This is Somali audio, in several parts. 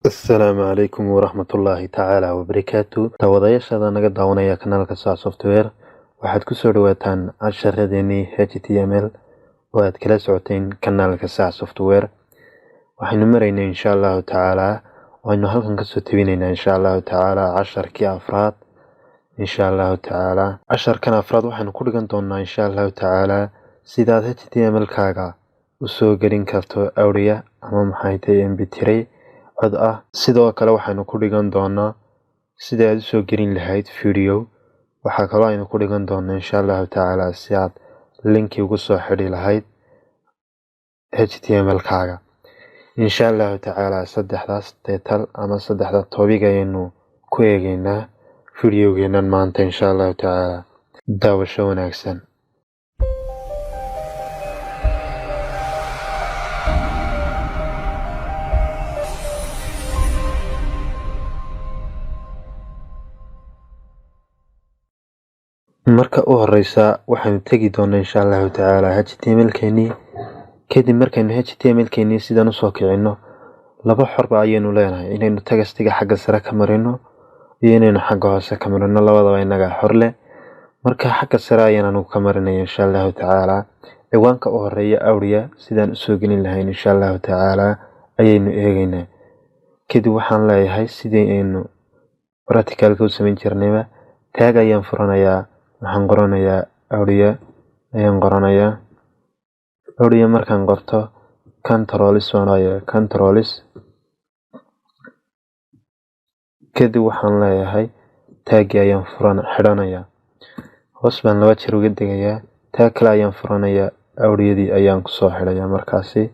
Asalaamu calaykum waraxmatullaahi tacaala wabarakaatu. Daawadayaashada naga daawanaya kanaalka Sax Software, waxaad kusoo dhawaataan casharadeenii HTML oo aad kala socoteen kanaalka Sax Software. Waxaynu maraynay, insha Allahu tacaala, waynu halkan kasoo tabinaynaa, insha Allahu tacaala, casharkii afraad. Insha Allahu tacaala, casharkan afraad waxaynu ku dhigan doonaa, insha Allahu tacaala, sidaad HTML kaaga usoo gelin karto audio ama, maxay tahay, MP3 cod ah. Sidoo kale waxaynu ku dhigan doonaa sida aad usoo gelin lahayd video. Waxaa kaloo aynu ku dhigan doonaa, insha Allahu tacaala, si aad linki ugu soo xidhi lahayd HTML kaaga. Insha Allahu tacaala, saddexdaas title ama saddexda topic ayaynu ku eegeynaa videogeenan maanta, insha Allahu tacaala. Daawasho wanaagsan. Marka u horeysa waxaynu tegi doonaa, insha Allahu tacaala, HTML keenii. Kadib markaynu HTML keenii sidan usoo kicino, laba xorba ayaynu leenahay: inaynu textiga xagga sare ka marino iyo inaynu xagga hoose ka marino. Labadaba inagaa xor leh. Marka xagga sare ayaan anigu ka marinaya, insha Allahu tacaala. Ciwaanka u horeeya, audio sidaan usoo gelin lahayn, insha Allahu tacaala, ayaynu eegeynaa. Kadib waxaan leeyahay, sidii aynu practicalka u samayn jirnayba, tag ayaan furanayaa. Waxaan qoranayaa audio ayaan qoranayaa. Audio markaan qorto, control s baan leeyahay, control s. Kadib waxaan leeyahay taggi ayaan furan xidhanayaa. Hoos baan laba jeer uga degayaa. Tag kale ayaan furanayaa. Audiodii ayaan kusoo xidhayaa. Markaasi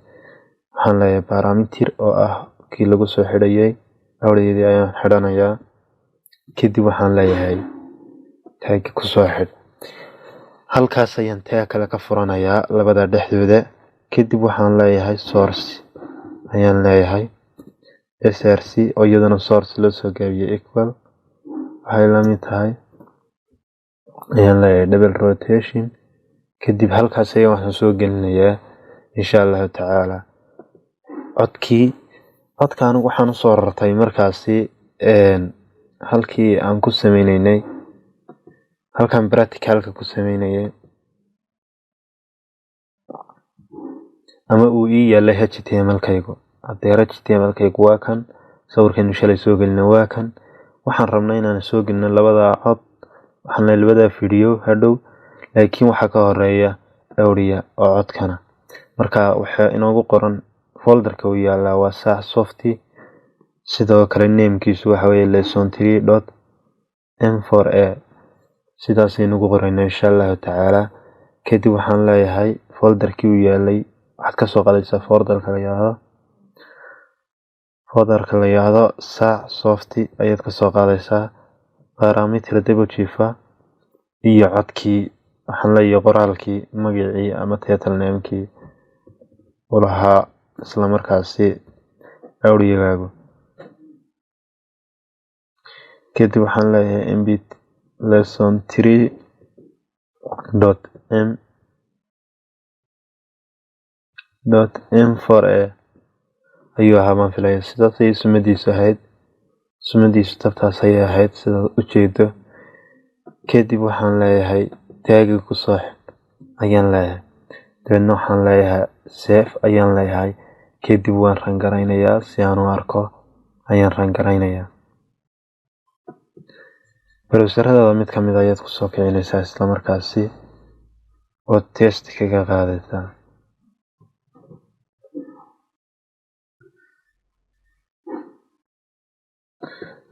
waxaan leeyahay parameter oo ah kii lagu soo xidhayay audiodii ayaan xidhanayaa. Kadib waxaan leeyahay tag kusoo xidh. Halkaas ayaan tag kale ka furanayaa labada dhexdooda. Kadib waxaan leeyahay source ayaan leeyahay, src oo iyadana source loo soo gaabiyey, equal, waxay la mid tahay ayaan leeyahay double quotation. Kadib halkaas ayaan waxaan soo gelinayaa, insha Allahu tacaala, codkii. Codka anigu waxaan usoo rartay markaasi halkii aan ku sameyneynay, halkan practicalka ku sameynayay ama uu ii yaalay HTML-kaygu. Hadeer HTML-kaygu waa kan, sawirkaynu shalay soo gelina waa kan. Waxaan rabnaa inaan soo gelino labada cod, waxaan leeyahay labada video hadhow, laakiin waxaa ka horeeya audio oo codkana. Marka waxaa inoogu qoran folderka uu yaalaa waa Sax Soft. Sidoo kale namekiisu waxa weeye lesson 3.m4a. Sidaasaynu ugu qoraynaa, insha Allahu tacaala. Kadib waxaan leeyahay folderkii uu yaalay waxaad kasoo qaadaysaa folderka la yiraahdo Sax Soft ayaad kasoo qaadaysaa, parameter daba jiifa iyo codkii, waxaan leeyahay qoraalkii, magacii ama title namekii uu lahaa isla markaasi audiogaagu. Kadib waxaan leeyahay mp lesson 3.m.m4a ayuu ahaa baan filaya. Sidaas ayay sumadiisu ahayd, sumadiisu tabtaas ayay ahayd sidaad ujeedo. Kadib waxaan leeyahay tagi kusoo xidh ayaan leeyahay. Dabeedna waxaan leeyahay save ayaan leeyahay. Kadib waan run garaynayaa, si aan u arko ayaan run garaynayaa. Browseradaada mid kamid ayaad kusoo kicinaysaa isla markaasi oo test kaga qaadaysaa.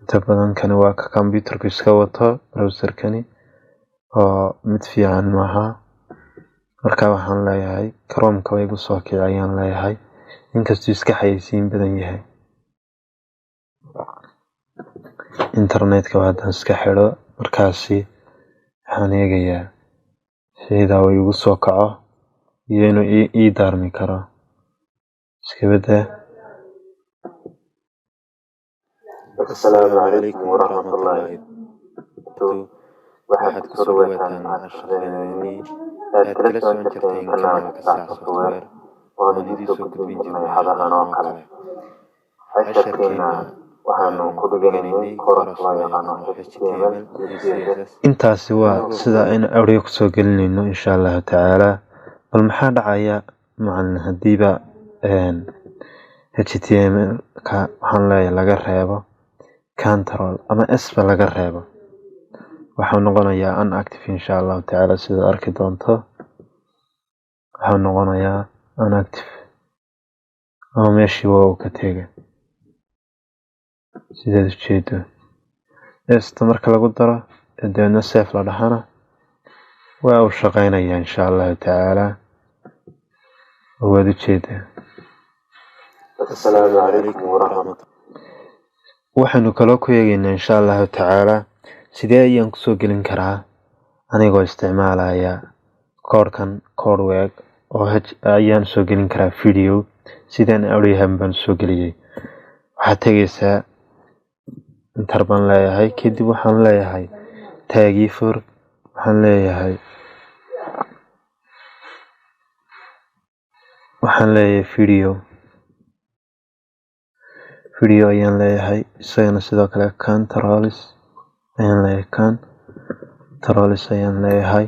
Inta badan kani waa ka computerku iska wato, browserkani oo mid fiican maaha. Marka waxaan leeyahay Chrome-ka igu soo kici ayaan leeyahay, inkastuu iska xayeysiin badan yahay. Internetka haddaan iska xidho, markaasi waxaan eegayaa sida uu igu soo kaco iyo inuu ii daarmi karo. Iska badaa. Asalaamu calaykum waraxmatullaahi. Waxaad kusoo dhawaataan casharadeenii aad kala socon jirteen kanaalka Sax Software, oo aan idiin soo gudbin jirnay hadahan oo kale. Casharkeena waxaanu ku dhiganaynay course loo yaqaano HTML iyo CSS. Intaasi waa sida aynu audio kusoo gelinayno, insha Allahu tacaala. Bal maxaa dhacaya, macalin, hadiiba HTML ka waxaan leeyahay laga reebo Control ama S ba laga reebo? Waxuu noqonayaa unactive, insha Allahu tacaala. Sidaad arki doonto, waxuu noqonayaa unactive ama meeshii waa uu ka tegay, sidaad ujeedo. S-ta marka lagu daro, dabeedna save la dhahana, waa uu shaqeynayaa, insha Allahu tacaala, waad ujeedaa. Assalaamu calaykum waraxmat. Waxaynu kaloo ku eegeynaa, insha Allahu tacaala, sidee ayaan kusoo gelin karaa anigoo isticmaalaya koodhkan, koodh weeg oo h ayaan soo gelin karaa video sidaan audiohan baan soo geliyey. Waxaad tegeysaa, enter baan leeyahay. Kadib waxaan leeyahay tag-gii fur. Waxaan leeyahay video, video ayaan leeyahay. Isagana sidoo kale controls ayaan leeyahay, controls ayaan leeyahay.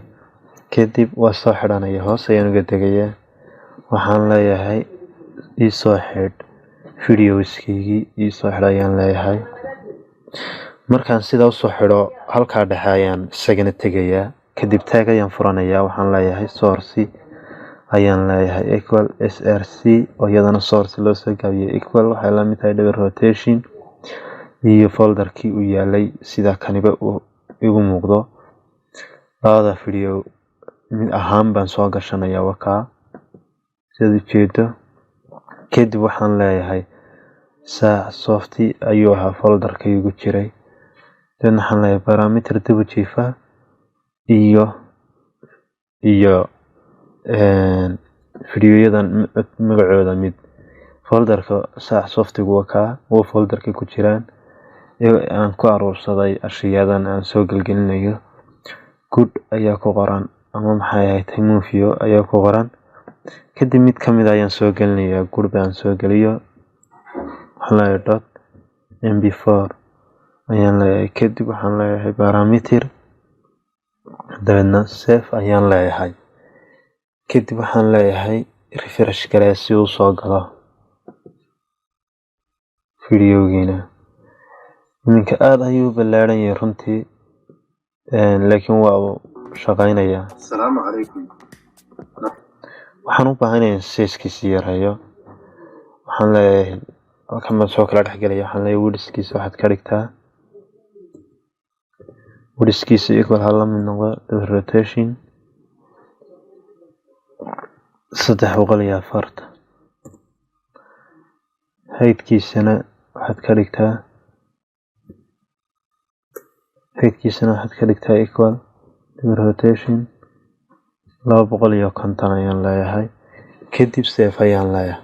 Kadib waa soo xidhanaya, hoos ayaan uga degayaa. Waxaan leeyahay iisoo xidh videoskaygii, iisoo xidh ayaan leeyahay. Markaan sidaa usoo xidho, halkaa dhexe ayaan isagana tegayaa. Kadib tag ayaan furanayaa. Waxaan leeyahay source ayaan leeyahay equal src, oo iyadana source loo soo gaabiyey, equal waxay la mid tahay double quotation iyo folderkii uu yaalay. Sida kaniba uu igu muuqdo, labada video mid ahaan baan soo gashanayaa, wakaa sidaad ujeedo. Kadib waxaan leeyahay saac softy ayuu ahaa folderka igu jiray. Then waxaan leeyahay parameter daba jiifa iyo videoyadan magacooda mid. Folderka saac softigu waa kaa, waa folderka ku jiraan ee aan ku aruursaday ashyadan aan soo gelgelinayo. Good ayaa ku qoran ama maxay ahayd, movie ayaa ku qoran. Kadib mid kamid ayaan soo gelinayaa. Good baan soo geliyo. Waxaan leeyahay .mp4 ayaan leeyahay. Kadib waxaan leeyahay parameter, dabeedna save ayaan leeyahay. Kadib waxaan leeyahay refresh garee si uu soo galo videogiina. Iminka aada ayuu u ballaaran yahay runtii, laakiin waa uu shaqeynayaa. Asalaamu calaykum. Waxaan u baahanayaa in sizekiisa yareeyo. Waxaan leeyahay halkan baan soo kala dhexgelaya. Waxaan leeyahay widthkiisa waxaad ka dhigtaa, widthkiisa equal ha la mid noqdo double quotation 340. Heightkiisana waxaad ka dhigtaa equal double quotation 250 ayaan leeyahay. Kadib save ayaan leeyahay.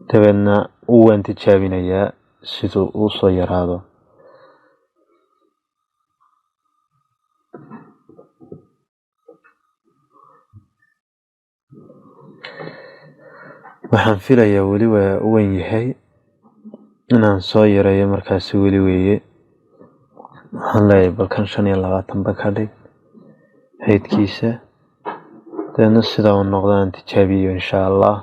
Dabeedna waan tijaabinayaa siduu uu soo yaraado. Waxaan filayaa weli waa u weyn yahay, inaan soo yareeyo markaasi weli weeye. Waxaan leeyahay balkan 25 ba ka dhig heightkiisa. Dabeedna sidaa uu noqdo aan tijaabiyo, insha Allah.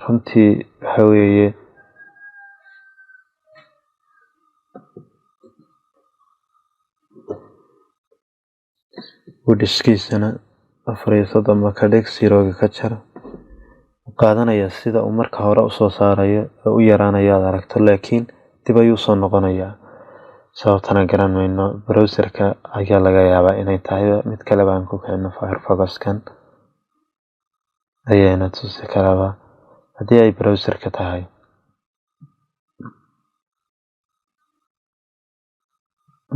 Runtii waxa weeye widthkiisana 34 ba ka dhig, zeroga ka jar. Qaadanaya sida uu marka hore usoo saarayo ee u yaraanayo aad aragto, laakiin dib ayuu usoo noqonayaa. Sababtana garan mayno. Browserka ayaa laga yaabaa inay tahay. Mid kale baan ku kicino, Firefoxkan ayaana tusi karaaba haddii ay browserka tahay.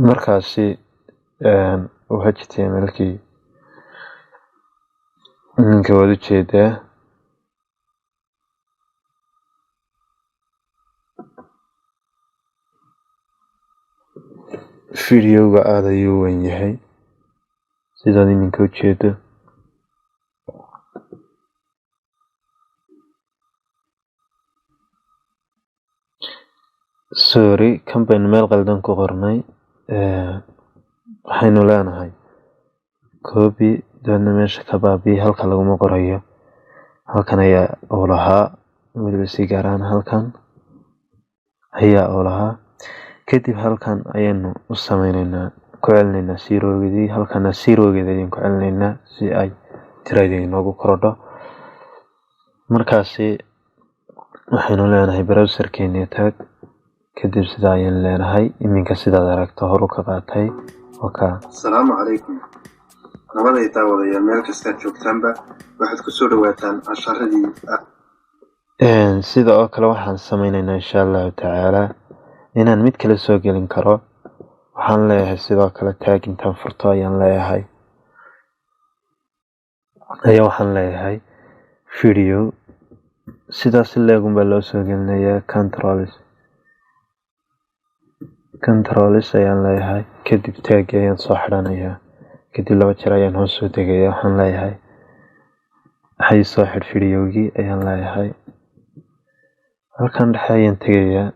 Markaasi uu HTML-kii iminka waad ujeedaa. Videoga aad ayuu u weyn yahay sidaad iminka ujeedo. Sorry, kan baynu meel qaldan ku qornay. Waxaynu leenahay copy, dabeedna meesha ka baabi'i, halka laguma qorayo. Halkan ayaa uu lahaa, weliba si gaar ahaan halkan ayaa uu lahaa. Kadib halkan ayaynu u sameyneynaa, ku celinaynaa zero-geedii, halkana zero-geeda ayaynu ku celinaynaa si ay tiradii inoogu korodho. Markaasi waxaynu leenahay browser-keeni tag, kadib sidaa ayaynu leenahay. Iminka sidaad aragto horu ka qaatay. Waka. Asalaamu calaykum. Nabaday daawadayaal, meel kastaad joogtaanba waxaad ku soo dhawaataan casharadii. Sida oo kale waxaan sameyneynaa insha Allahu tacaala inaan mid kale soo gelin karo. Waxaan leeyahay sidoo kale tag intaan furto ayaan leeyahay. Ayaa waxaan leeyahay video. Sidaas leegun baa loo soo gelinayaa. Controls ayaan leeyahay. Kadib tag ayaan soo xidhanayaa. Kadib laba jeer ayaan hoos soo degayaa. Waxaan leeyahay hay soo xidh videogii ayaan leeyahay. Halkan dhexe ayaan tegayaa.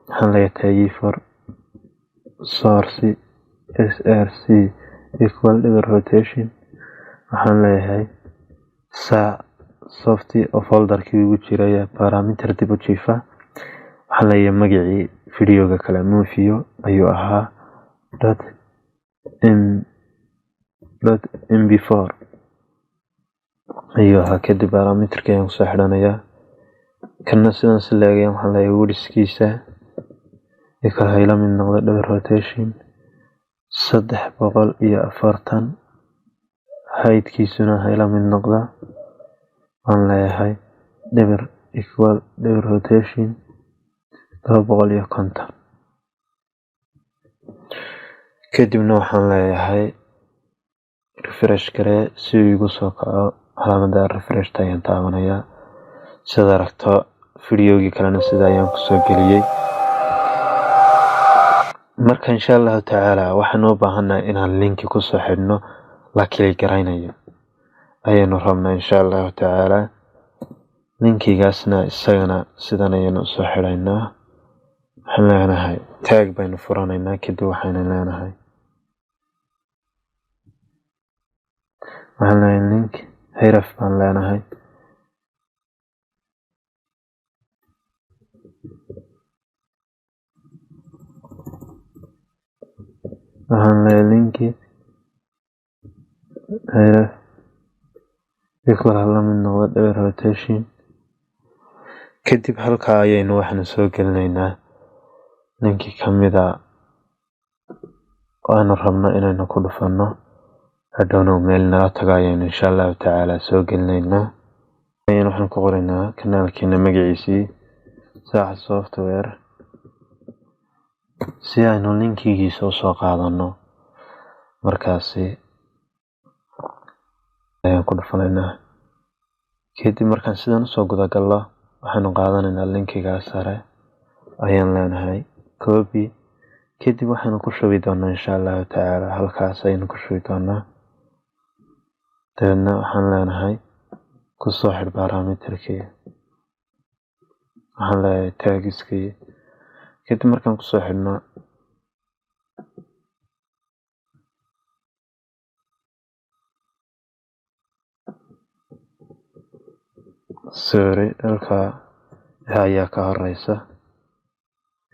Waxaan leeyahay tag for source src equal double rotation. Waxaan leeyahay saac soft oo folderkii ugu jiray parameter dib u jiifa. Waxaan leeyahay magacii videoga kale movie ayuu ahaa dot m dot mp4 ayuu ahaa. Kadib parameterka ayaan kusoo xidhanayaa. Kana sidan si leegaya waxaan leeyahay widthkiisa equal hayla mid noqdo double rotation 340, heightkiisuna hayla mid noqda waan leeyahay double equal double rotation 250. Kadibna waxaan leeyahay refresh garee si uu igu soo kaco. Calaamadda refresh ayaan taabanayaa. Sidaad aragto videogii kalena sida ayaan kusoo geliyey. Marka insha Allahu tacaala waxaan u baahanahay inaan linki kusoo xidhno la click garaynayo ayaynu rabnaa insha Allahu tacaala. Linkigaasna isagana sidan ayaynu usoo xidhaynaa. Waxaan leenahay tag baynu furanaynaa. Kadib waxaynu leenahay waxaan leenahay link href baan leenahay. Waxaan leeyahay linki href equal la mid noqdo double rotation. Kadib halka ayaynu waxaanu soo gelinaynaa linki kamida aanu rabno inaynu ku dhufano. Hadhowna meel nala tago ayaynu insha Allahu tacaala soo gelinaynaa. Ayaynu waxaan ku qoraynaa kanaalkeena magaciisii Saaca Software si aynu linkigiisa usoo qaadano. Markaasi ayaan ku dhufanaynaa. Kadib markaan sidan usoo guda gallo waxaanu qaadanaynaa linkigaa sare ayaan leenahay copy. Kadib waxaanu ku shubi doonaa insha Allahu tacaala halkaas ayaynu ku shubi doonaa. Dabeedna waxaan leenahay ku soo xidh parameterkii. Waxaan leeyahay tagiskii. Kadib markaan ku soo xidhno sorry, halka ayaa ka horeysa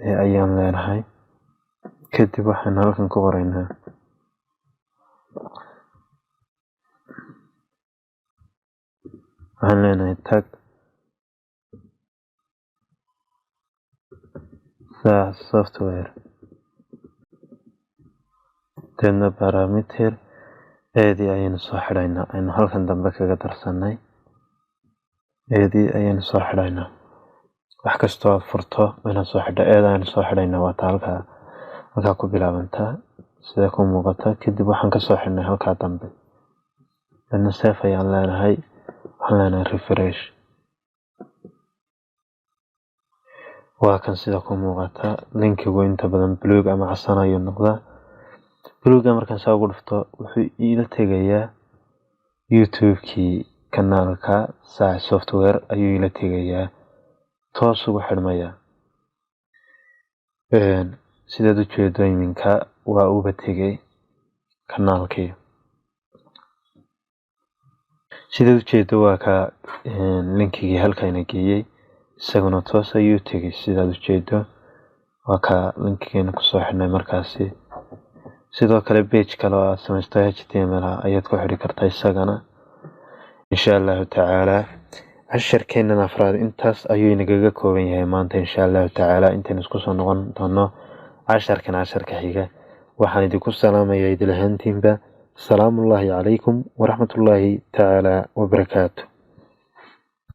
ee ayaan leenahay. Kadib waxaan halkan ku qoraynaa waxaan leenahay tag Saac Software, deedna parameter eedii ayaynu soo xidhaynaa, aynu halkan dambe kaga darsanay eedii ayaynu soo xidhaynaa. Wax kastoo aad furto inaad soo xidho eeda ayaynu soo xidhaynaa. Waa taa halkaa ku bilaabantaa sida ku muuqata. Kadib waxaan ka soo xidhnay halkaa dambe, deedna save ayaan leenahay. Waxaan leenahay refresh. Waa kan sida ku muuqata. Linkigu inta badan buluug ama casaan ayuu noqdaa. Buluuga markaan saa ugu dhufto, wuxuu iila tegayaa YouTube-kii. Kanaalka Saaci Software ayuu ila tegayaa, toos ugu xidhmayaa. Sidaad ujeedo, iminka waa uba tegay kanaalkii. Sidaad ujeedo, waa ka linkigii halkaina geeyey, isaguna toos ayuu tegay. Sidaad ujeedo, waa ka linkigeena kusoo xidhnay. Markaasi sidoo kale page kale oo aad samaysto HTML ah ayaad ku xidhi kartaa isagana, insha Allahu tacaala. Casharkeennan afraad intaas ayuu inagaga kooban yahay maanta, insha Allahu tacaala. Intaynu isku soo noqon doono casharkan casharka xiga, waxaan idinku salaamayaa idil ahaantiinba: asalaamullaahi calaykum waraxmatullaahi tacaala wabarakaatu.